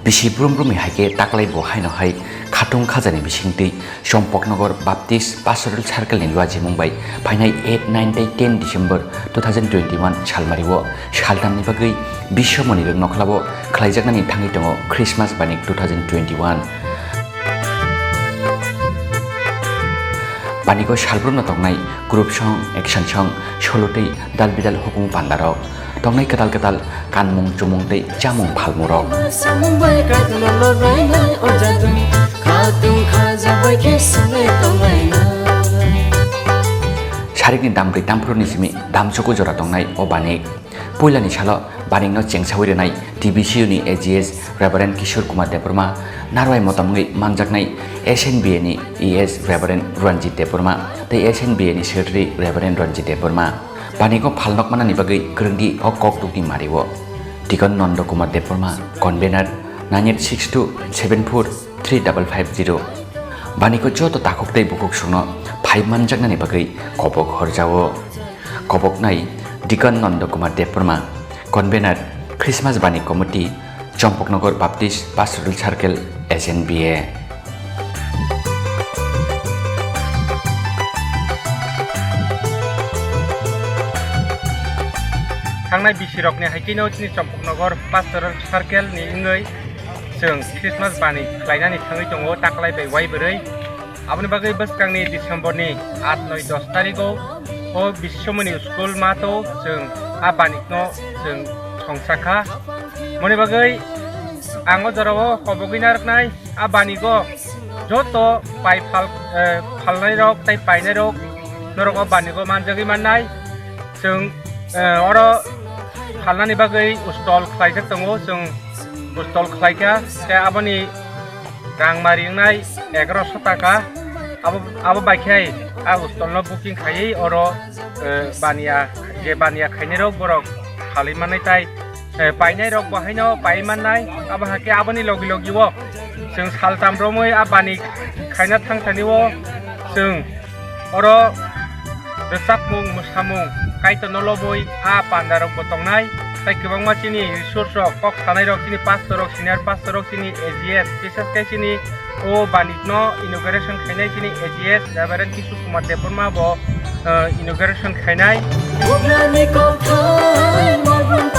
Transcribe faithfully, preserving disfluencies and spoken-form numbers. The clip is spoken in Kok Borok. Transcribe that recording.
Bisi brum brumni hai khe taklai bo haino hai khatung khajani bisingtwi Chompoknogor Baptist Pastoral Circle ni luajimung bai phainai eight, nine tei ten December two thousand twenty-one salmario saltamni bagwi Biswamoni rwng nokhlabo khlaijaknani thangwi tongo Christmas Banik two thousand twenty-one. Baniko salbrumno tongnai group song, action song, solo tei dal bidal hukung pandarok. Tongnai kwtal kwtal kanmung, chumung tei chamung phalmungrok. Samung bai Kaitorno lobrainai o jadung, khatung khajabai khe swlai tonglainai. Sarikni dambrwi damphuru ni simi damchuku jora tongnai o Banik. Puilani salo Banikno chengsawi rwnai T B C U ni A G S Reverend Kishore Kumar Debbarma, narwai motom wngwi manjaknai S N B A ni E S Reverend Ranjit Debbarma tei S N B A ni Secretary Reverend Ranjit Debbarma. Baniko phalnok manani bagwi kwrwngdi o kokdukni mario. Deacon Nondo Kumar Debbarma, Convener, nine eight six two seven four three double five zero. Baniko joto takhuk tei bukhuk songno phai manjaknani bagwi kobok horjao. Koboknai Deacon Nondo Kumar Debbarma, Convener, Christmas Bani Committee, Chompoknogor Baptist Pastoral Circle, S N B A. Thangnai bisirokni hai kheno chini Chompoknogor Pastoral Circle ni wngwi chwng Christmas Bani khlainani thangwi tongo, taklai bai waibrwi. Aboni bagwi bwskangni December ni aat, noi, dos tarigo o Biswamoni school mato chwng a Banikno chwng songsa kha. Moni bagwi ang o jorao kobogwi narwknai a Banigo joto pai phal, eh, phalnairok tei painairok norok o Banigo manjagwi mannai. Chwng, eh, oro phalnani bagwi stall khlaijak tongo, chwng stall khlaikha, tei aboni rang mari wngnai egaroso taka. Abo, abo bai khe a stall no booking khaiwi oro, eh, baniya, je baniya khainai rok borok khalwi mannai tai, eh, painai rok bo haino pai mannai. Abo hakhe aboni logi logi o chwng saltam romwi a bani khaina thang thani o chwng oro rwchapmung, mwsamung, Kaitorno lobwi a pandarokbo tongnai, tei kwbangma chini resource rok, kok sanairok, chini pastor rok, senior pastor rok, chini A G S, bises khe chini o Banikno inauguration khainai chini A G S Reverend Kishore Kumar Debbarma bo, eh, inauguration khainai. Bugrani kokthai mobung